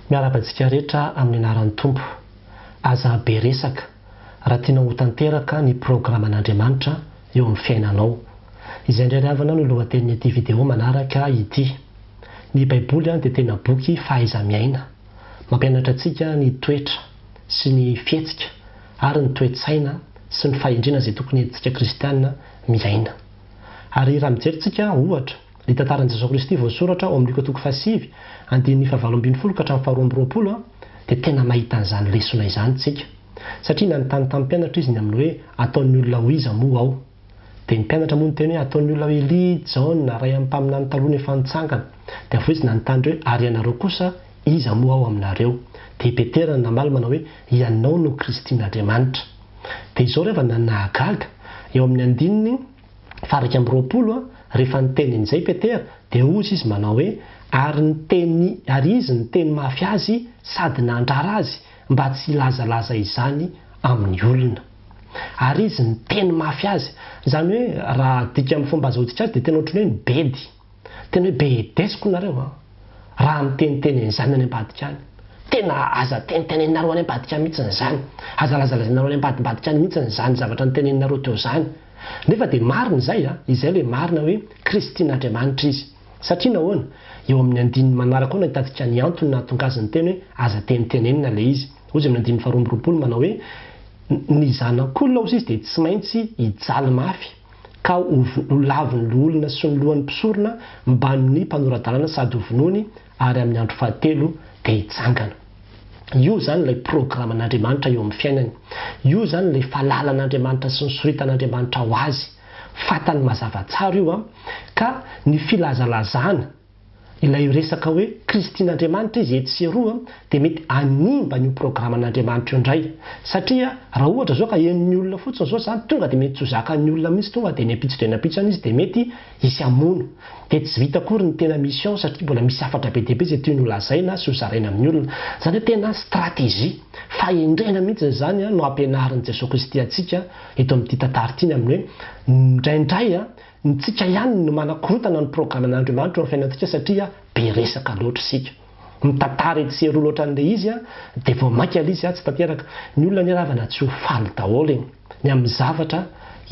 Miarahaba antsika rehetra amin'ny anaran'ny Tompo. Aza be resaka raha tianao ho tanteraka ny programan'Andriamanitra eo amin'ny fiainanao. Izay indray ry havana no lohatenin'ity video manaraka ity. Ny Baiboly dia tena boky fahaiza-miaina. Mampianatra antsika ny toetra sy ny fihetsika ary ny toe-tsaina sy ny fahendrena izay tokony entintsika kristiana miaina. Ary raha mijery tsika ohatra, Ny tantaran'i Jesoa Kristy voasoratra ao amin'ny Lioka toko fahasivy, andininy fahavalo ambin'ny folo ka hatramin'ny faharoa amby roapolo dia tena mahita an'izany lesona izany tsika. Satria nanontany tamin'ny mpianatra izy ny amin'ny hoe ataon'ny olona ho iza moa aho? Dia ny mpianatra moa niteny hoe ataon'ny olona ho Elia, Jaona, iray amin'ny mpaminany taloha no efa nitsangana. Dia avy eo izy nanontany ireo hoe ary ianareo kosa iza moa aho aminareo? Dia i Petera no namaly manao hoe ianao no Kristin'Andriamanitra. Dia izao re va nahagaga, eo amin'ny andininy. Faha-21, Rehefa niteny an'izay Petera, dia hozy izy manao hoe, Ary niteny, ary izy niteny mafy azy sady nandrara azy mba tsy hilazalaza izany amin'ny olona. Ary izy niteny mafy azy. Izany hoe, raha adika amin'ny fomba azahoantsika azy, dia tena ohatran'ny hoe nibedy. Tena hoe bedesiko nareo an! Raha miteniteny an'izany any ambadika any. Tena aza teniteneninareo any ambadika any mihitsy izany. Aza lazalazainareo any ambadimbadika any mihitsy izany zavatra noteneninareo teo izany. Nefa dia marina izay an! Izay ilay marina hoe Kristin'Andriamanitra izy. Satria nahoana? Eo amin'ny andininy manaraka ao no ahitantsika ny antony nahatonga azy niteny hoe aza tenitenenina ilay izy. Hoy izy amin'ny andininy faharoa amby roapolo manao hoe, Ny Zanak'olona hozy izy dia tsy maintsy hijaly mafy ka ho lavin'ny loholona sy ny lohan'ny mpisorona mbamin'ny mpanora-dalàna sady hovonoiny ary amin'ny andro fahatelo dia hitsangana. Io izany ilay programan'Andriamanitra eo amin'ny fiainany. Io izany ilay fahalalan'Andriamanitra sy ny soritan'Andriamanitra ho azy. Fantany mazava tsara io an! Ka ny filazalazana ilay resaka hoe Kristin'Andriamanitra izy etsy sy eroa dia mety hanimba an'io programan'Andriamanitra io indray. Satria raha ohatra izao ka henon'ny olona fotsiny izao izany, tonga dia mety tsy ho zakan'ny olona mihitsy, tonga dia ny ampitso dia ny ampitso any izy dia mety hisy hamono. Dia tsy vita akory ny tena mission satria mbola misy hafatra be dia be izay tiany ho lazaina sy ho zaraina amin'ny olona. Izany hoe tena stratégie, fahendrena mihitsy izany no ampianarin'i Jesoa Kristy antsika eto amin'ity tantara ity ny amin'ny hoe indraindray ny tsika ihany no manakorontana ny programan'Andriamanitra eo amin'ny fiainantsika satria be resaka loatra isika. Mitantara etsy sy eroa loatra an'ilay izy dia vao mainka ilay izy tsy tanteraka. Ny olona anie ravana tsy ho faly daholo e, ny amin'ny zavatra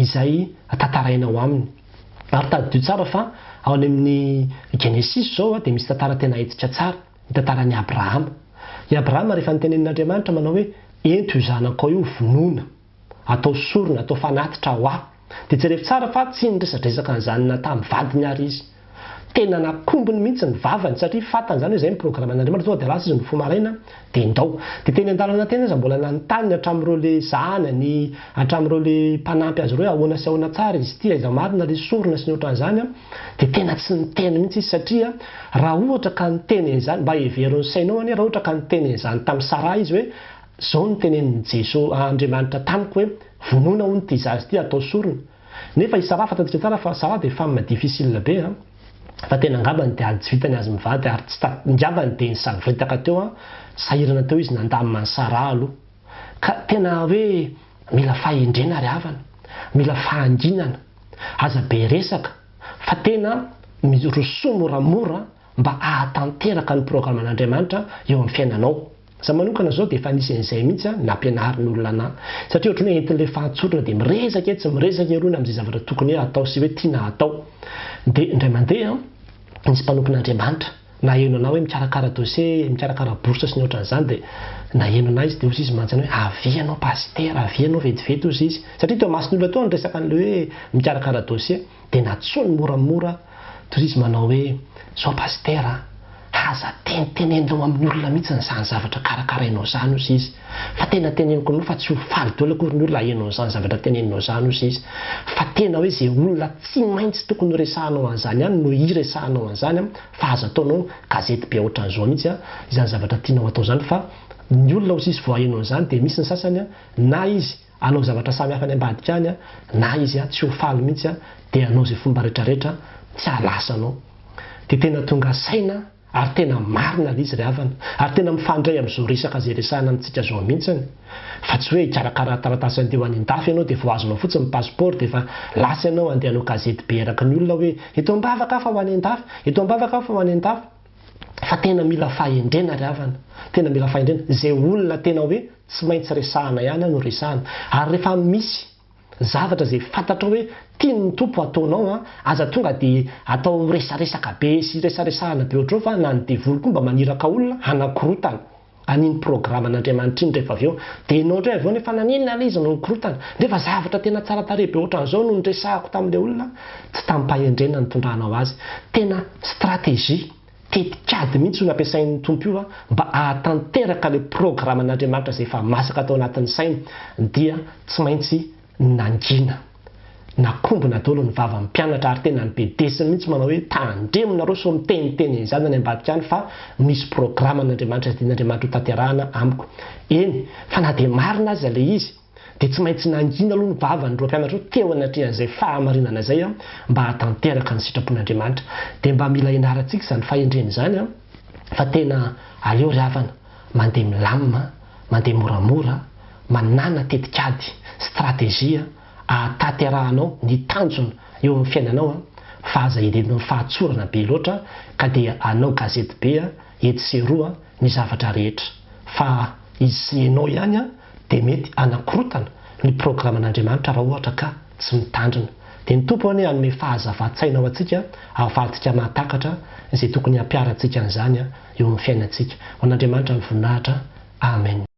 izay tantarainao aminy. Ary tadidio tsara fa ao any amin'ny Genesisy izao dia misy tantara tena hetsika tsara, ny tantaran'i Abrahama. I Abrahama rehefa notenenin'Andriamanitra manao hoe, ento io zanakao io vonoina, atao sorona, atao fanatitra ho ahy. Dia jerevo tsara fa tsy niresadresaka an'izany na tamin'ny vadiny ary izy. Tena nakombony mihitsy ny vavany satria fantany izany hoe izay ny programan'Andriamanitra, tonga dia lasa izy nifoha maraina dia ndao. Dia teny an-dalana teny aza mbola nanontany hatramin'ireo le zanany, hatramin'ireo le mpanampy azy ireo hoe ahoana sy ahoana tsara izy ity, aiza marina le sorona sy ny ohatran'izany an. Dia tena tsy niteny mihitsy izy satria raha ohatra ka niteny an'izany, mba hevero ny sainao anie raha ohatra ka niteny an'izany tamin'i Sarah izy hoe izao no tenenin'i Jeso, Andriamanitra tamiko hoe vonoina hono ity zaza ity atao sorona. Nefa i Sarah fantatsika tsara fa Sarah dia femme difficile be an! Fa tena angambany dia ady tsy vitany azy mivady ary tsy ta ngambany dia nisavoritaka teo an! Sahirana teo izy nandamina an'i Sarah aloha. Ka tena hoe mila fahendrena ry havana, mila fahanginana, aza be resaka fa tena mirosoa moramora mba hahatanteraka ny programan'Andriamanitra eo amin'ny fiainanao. Za manokana zao dia efa nisy an'izay mihitsy an, nampianarin'olona anah. Satria ohatran'ny hoe entin'ilay fahatsorana dia miresaka etsy, miresaka eroa ny amin'izay zavatra tokony hoe atao sy hoe tiana hatao. Dia indray mandeha an, nisy mpanompon'Andriamanitra naheno anah hoe mikarakara dossier, mikarakara bourse sy ny ohatran'izany dia naheno anah izy dia hozy izy mantsy anah hoe avia ianao pasitera, avia ianao vetivety hozy izy. Satria teo imason'ny olona teo niresaka an'ilay hoe mikarakara dossier. Dia nantsoiny moramora toy izy manao hoe, Zao Pasitera a, aza teniteneninao amin'ny olona mihitsy izany zavatra karakarainao izany hozy izy, fa tena teneniko aminao fa tsy ho faly daholo akory ny olona haheno an'izany zavatra teneninao izany hozy izy, fa tena hoe izay olona tsy maintsy tokony horesahanao an'izany ihany no hiresahanao an'izany an, fa aza ataonao gazety be ohatran'izao mihitsy an, izany zavatra tianao atao izany fa ny olona hozy izy vao haheno an'izany dia misy ny sasany an, na izy hanao zavatra samy hafa any ambadika any na izy tsy ho faly mihitsy dia hanao izay fomba retraretra tsy hahalasa anao. Dia tena tonga saina ary tena marina ilay izy ry havana. Ary tena mifandray amin'izao resaka izay resahina amintsika izao mihitsiny. Fa tsy hoe hikarakara taratasy andeha ho any an-dafy ianao dia vao azonao fotsiny ny passeport dia efa lasa ianao andeha hanao gazety be eraky ny olona hoe eto am-bavaka aho fa ho any an-dafy, eto am-bavaka aho fa ho any an-dafy. Fa tena mila fahendrena ry havana, tena mila fahendrena. Izay olona tena hoe tsy maintsy resahana ihany no resahana. Ary rehefa misy zavatra izay fantatrao hoe tian'ny Tompo hataonao an, aza tonga dia atao resaresaka be sy resaresahana be ohatr'izao fa na ny devoly koa mba maniraka olona hanakorotana an'iny programan'Andriamanitra iny rehefa avy eo. Dia ianao indray avy eo nefa naninona ilay izy no nikorotana? Nefa zavatra tena tsara tarehy be ohatran'izao no niresahako tamin'ilay olona, tsy tamim-pahendrena nitondranao azy. Tena stratégie. Tetikady mihitsy io nampiasain'ny Tompo io mba hahatanteraka ilay programan'Andriamanitra izay efa masaka tao anatin'ny sainy dia tsy maintsy nangina. Nakombona daholo ny vavan'ny mpianatra ary tena nibedesiny mihitsy manao hoe tandremo nareo sao miteniteny an'izany any ambadika any fa misy programan'Andriamanitra izay tian'Andriamanitra hotanterahana amiko. Eny fa na dia marina aza ilay izy dia tsy maintsy nangina aloha ny vavan'ireo mpianatra ireo teo anatrehan'izay fahamarinana izay mba hahatanteraka ny sitrapon'Andriamanitra. Dia mba mila ianarantsika izany fahendrena izany fa tena aleo ry havana mandeha milamina, mandeha moramora, manàna tetikady, stratégie, ahatanterahanao ny tanjona eo amin'ny fiainanao fa aza entin'ny fahatsorana be loatra ka dia hanao gazety be etsy sy eroa ny zavatra rehetra fa izy sy ianao ihany dia mety hanakorotana ny programan'Andriamanitra raha ohatra ka tsy mitandrina. Dia ny Tompo anie hanome fahazavan-tsaina ho antsika ahafahantsika mahatakatra izay tokony hampiharantsika an'izany eo amin'ny fiainantsika. Ho an'Andriamanitra ny voninahitra. Amen.